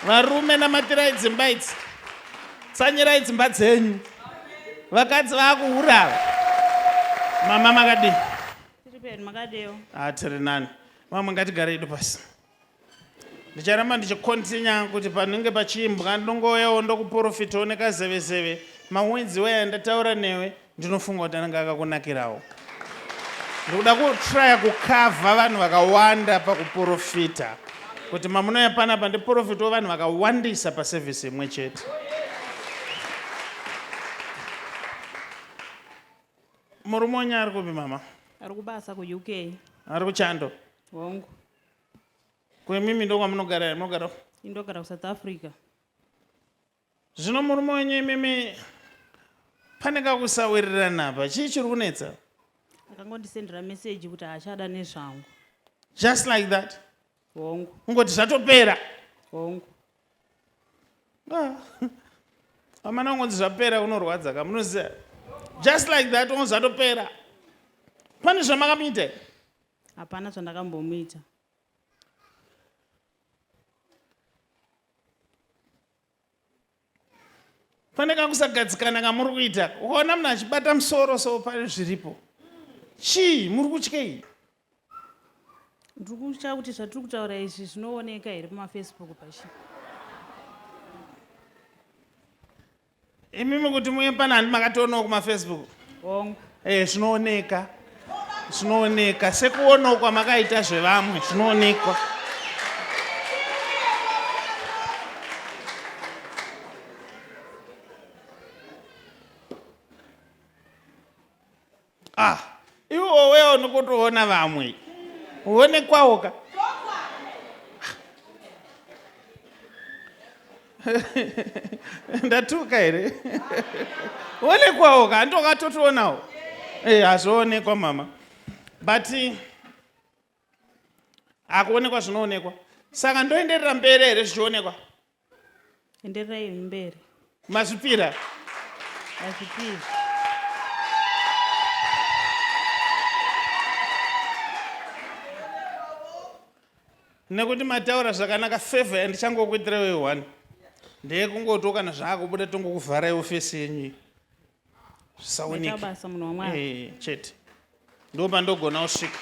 Varume namatirai dzimba idzi. Tsanyirai dzimba dzenyu. Vakadzi vakuhura. Mama makadii? Tiri pedu makadiwo. Ah, tiri nani. Vamwe ngatigare idu pasi. Ndicharamba ndichikontinya kuti panenge pachiimbwa ndongouyawo ndokuprofitawo nekazevezeve mawedzi waya ndataura newe ndinofunga kuti anenge akakunakirawo. Ndikuda kutraya kukavha vanhu vakawanda pakuprofita kuti mamunouya panapa ndiprofitawo vanhu vakawandisa pasevhisi imwe chete. Murume wenyu ari kupi mama? Ari kubasa kuUK. Ari kuchando? Hongu. Kwemimi ndokwamunogara here? Munogara? Indogara kuSouth Africa. Zvino murume wenyu imimi pane kakusawirirana apa. Chii chiri kunetsa? Akangondisendera message kuti haachada nezvangu. Just like that. Hongu. Kungoti zvatopera. Hongu. Ah. Amana ungonzi zvapera unorwadza ka munoziva. Just like that ungonzi zvatopera. Pane zvamakamuita here? Hapana zvandakambomuita. Pane kakusagadzikana kamuri kuita. Ukaona munhu achibata musoro so pane zviripo. Chii muri kutyei? Ndiri kutya kuti zvatiri kutaura izvi zvinooneka here pamafacebook pachi. Imimi kuti muye pana handi makatoonawo kumafacebook? Hongu. Eh, zvinooneka. Zvinooneka sekuonawo kwamakaita zvevamwe zvinoonekwa. Ah, iwe wewe unokutoona vamwe. Uonekwawo ka. Ndatuka here? Onekwawo ka, ndokatotoonawo. Eh, hazvionekwa mama. But akuonekwa zvinoonekwa. Saka ndoenderera mberi here zvichionekwa? Endererai mberi. Mazvipira. Mazvipira. Nekuti mataura zvakanaka favor yandichangokuitira iwe one ndeyekungotiwo kana zvaakubuda tongokuvharai ofesi yenyu zvisaoneke. Basa munhu waMwari. Eh, chete. Ndipo pandogona kusvika.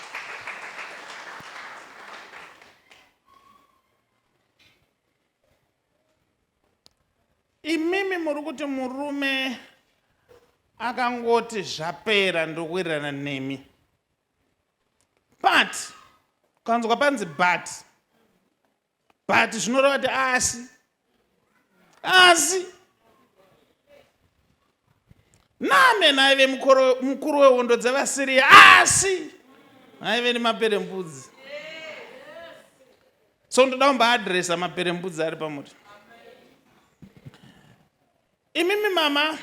Imimi muri kuti murume akangoti zvapera ndokuwirirana nemi but ukanzwa panzi but but zvinoreva kuti asi asi Naamen aive mukuru wehondo dzevaSiriya asi aive nemaperembudzi. So ndoda kumbaadresa maperembudzi ari pamuri. Imimi mama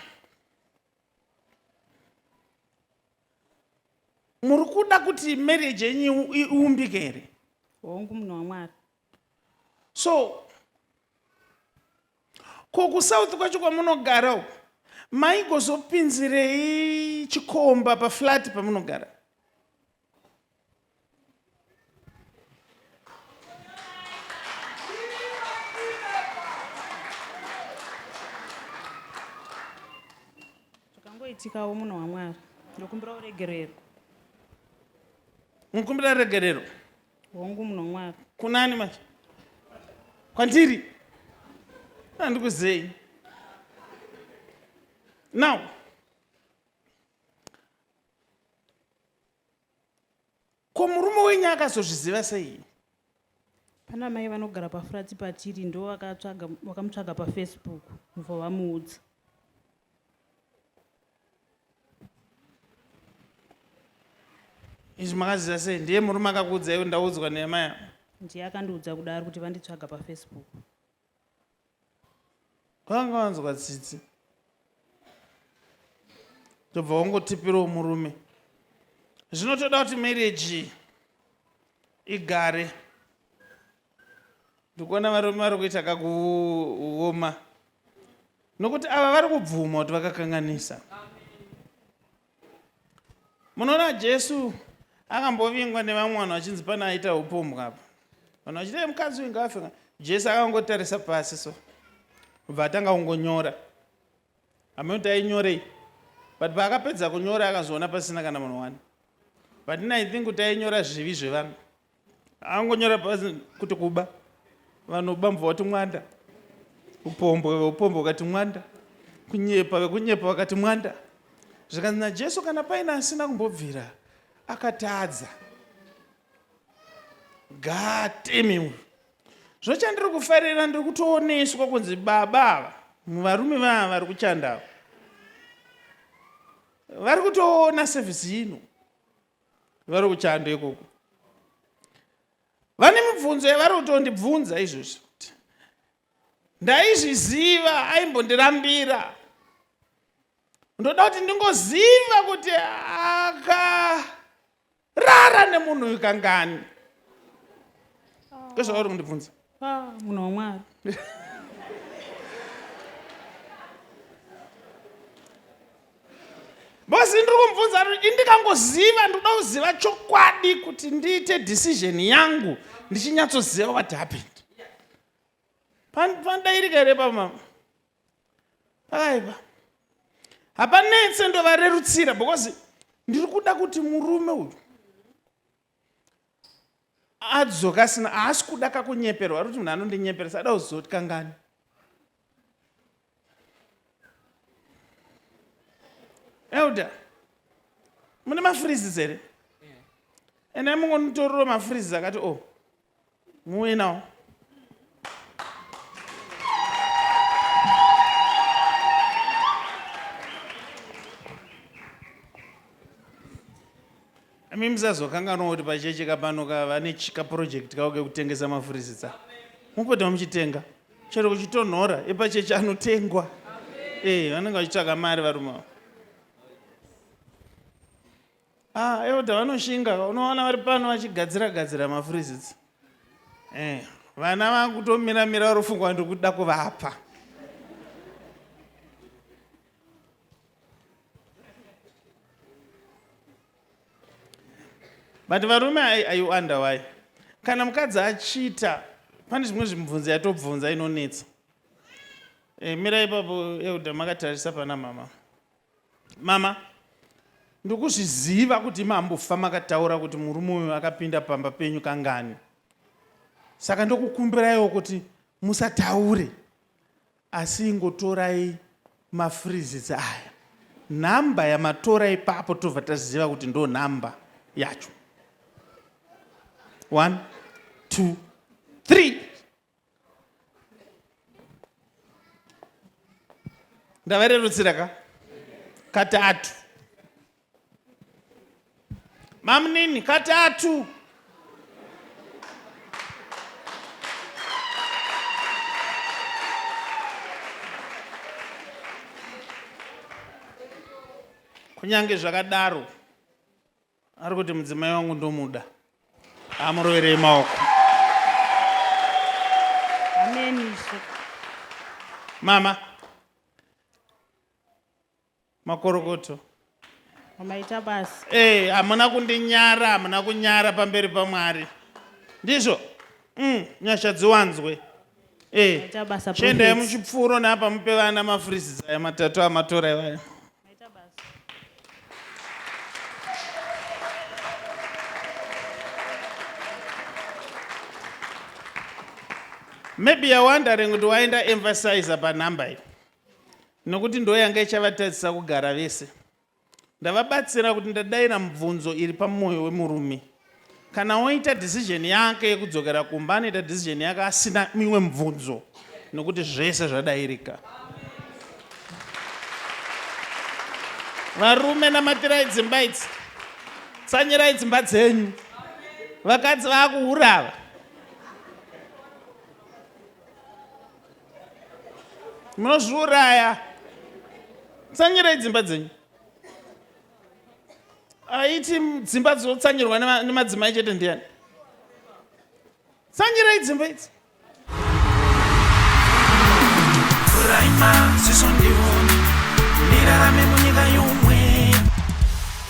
muri kuda kuti marriage yenyu iumbike here? Hongu munhu waMwari. So Ko kusouth kwacho kwamunogara uko maigozopinzirei chikomba paflat pamunogara? Zvakangoitikawo munhu waMwari. Ndokumbira uregerero. Mukumbira regerero. Hongu munhu waMwari. Kunani manje? Kwandiri? Handikuzei. Now, ko murume wenyu akazozviziva sei? Pana mai vanogara pafurati patiri ndo vakatsvaga vakamutsvaga pafacebook ndobva vamuudza. Izvi makaziva sei? Ndiye murume akakuudzai kuti ndaudzwa nemai ava? Ndiye akandiudza kudaro kuti vanditsvaga pafacebook. Kwanga wanzwa tsitsi. Tobva wangotipirawo murume. Zvinotoda kuti marriage igare. Ndikuona varume vari kuita kakuoma nokuti ava vari kubvuma kuti vakakanganisa. Munoona Jesu akambovingwa nevamwe vanhu vachinzi pane aita upombwe apa. Vanhu vachiti mukadzi uyu ngaafe. Jesu akangotarisa pasi so. Kubva atanga kungonyora. Hameno kuti ainyorei. But paakapedza kunyora akazoona pasina kana munhu wani. But ini I think kuti ainyora zvivi zvevanhu. Angonyora pasi kuti kuba. Vanoba mubva wati mwanda. Upombwe veupombwe vakati mwanda. Kunyepa vekunyepa vakati mwanda. Zvikanzi naJesu kana paine asina kumbobvira akatadza ngaateme uyu. Zvino chandiri kufarira ndiri kutooneswa kunzi baba ava varume vava vari kuchanda ava vari kutoona sevhisi ino vari kuchando ikoko vane mibvunzo yavari kutondibvunza izvozvi kuti ndaizviziva aimbondirambira ndoda kuti ndingoziva kuti akarara nemunhu uyu kangani ndozvauri kundibvunza ah, munhu wamwari Boss ndiri kumubvunza kuti indikangoziva ndoda kuziva chokwadi kuti ndiite decision yangu ndichinyatsoziva what happened. Pandairika here pamama? Pakaipa. Hapanetse ndovarerutsira because ndiri kuda kuti murume uyu adzoka asina haasi kuda kakunyeperwa ari kuti munhu anondinyeperesa ada kuziva kuti kangani. Elder, mune mafreezes here? Endai mungonotorora mafreezes akati o oh, muuye nawo. Imi musazokanganwa kuti pacheche kapano ka vane chika project kavo kekutengesa mafurisitsa. Mupota muchitenga. Chero kuchitonhora epacheche anotengwa. Eh, vanenge vachitsvaga mari varume ava. Ah, elder vanoshinga unoona vari pano vachigadzira gadzira mafurisitsa. Eh, vana vakutomira mira vari kufunga ndikuda kuvapa. But varume I wonder why. Kana mukadzi achiita pane zvimwe zvimubvunzo yatobvunza inonetsa. E, mira ipapo Elder makatarisa pana mama. Mama, ndikuzviziva kuti mambofa makataura kuti murume uyu akapinda pamba penyu kangani. Saka ndokukumbiraiwo kuti musataure Asi ingotorai mafreezits aya number yamatora ipapo tobva taziva kuti ndo number yacho. 1 2 3 Ndavarerutsira ka katatu. Mamunini katatu. Kunyange zvakadaro ari kuti mudzimai wangu ndomuda. Amuroverei maoko. Amen Ishe. Mama Makorokoto. Maita basa. Eh, hamuna kundinyara, hamuna kunyara pamberi paMwari. Ndizvo. Nyasha dziwanzwe. Eh. Maita basa. Chiendai muchipfuro napa mupe vana mafreezes aya matatu amatora ivaya. Maita basa. Maybe you're wondering kuti waenda emphasizer panumber iyi. Nokuti ndoyanga ichavatadzisa kugara vese. Ndavabatsira kuti ndadaira mubvunzo iri pamoyo wemurume. Kana oita decision yake yekudzokera kumba anoita decision yake asina mimwe mubvunzo nokuti zvese zvadairika. Varume namatirai dzimba idzi. Tsanyirai dzimba dzenyu. Vakadzi vakuhura ava. Munozviuraya. Tsanyirai dzimba dzenyu. Aiti dzimba dzotsanyirwa nemadzimai chete ndiyani? Tsanyirai dzimba idzi. Vhurai maziso ndione ndirarame munyika yomwe.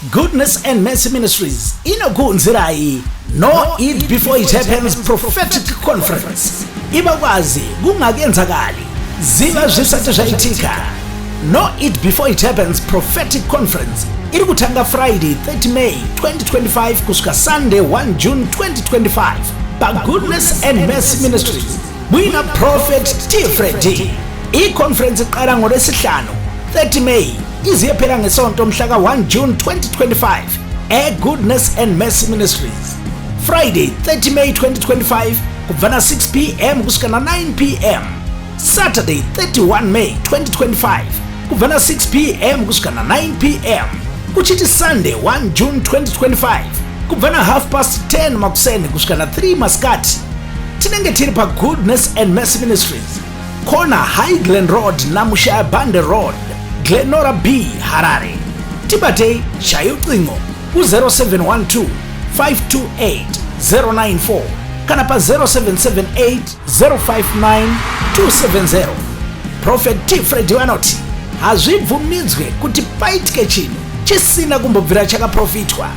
Goodness and Mercy Ministries inokuunzirai Know It Before It Happens Prophetic Conference. Ibakwazi kungakenzakali, ziva zvisati zvaitika. Know It Before It Happens Prophetic Conference iri kutanga Friday 30 May 2025 kusvika Sunday 1 June 2025 paGoodness and Mercy Ministries muina Prophet T Freddy. I-conference iqala ngoLwesihlanu 30 May ize iyophela ngesonto mhla ka-1 June 2025 e-Goodness and Mercy Ministries. Friday 30 May 2025 kubva na 6 pm kusvika na 9 pm. Saturday 31 May 2025 kubva na 6 pm kusvika na 9 pm. Kuchiti Sunday 1 June 2025 kubva na half past 10 makuseni kusvika na 3 masikati. Tinenge tiri paGoodness and Mercy Ministries, corner High Glen Road naMushaya Bande Road, Glenora B, Harare. Tibatei, shaya ucingo ku-0712 528 094 kana pa-0778 059 270. Prophet T Freddy vanoti hazvibvumidzwe kuti paitike chinhu chisina kumbobvira chakaprofitwa.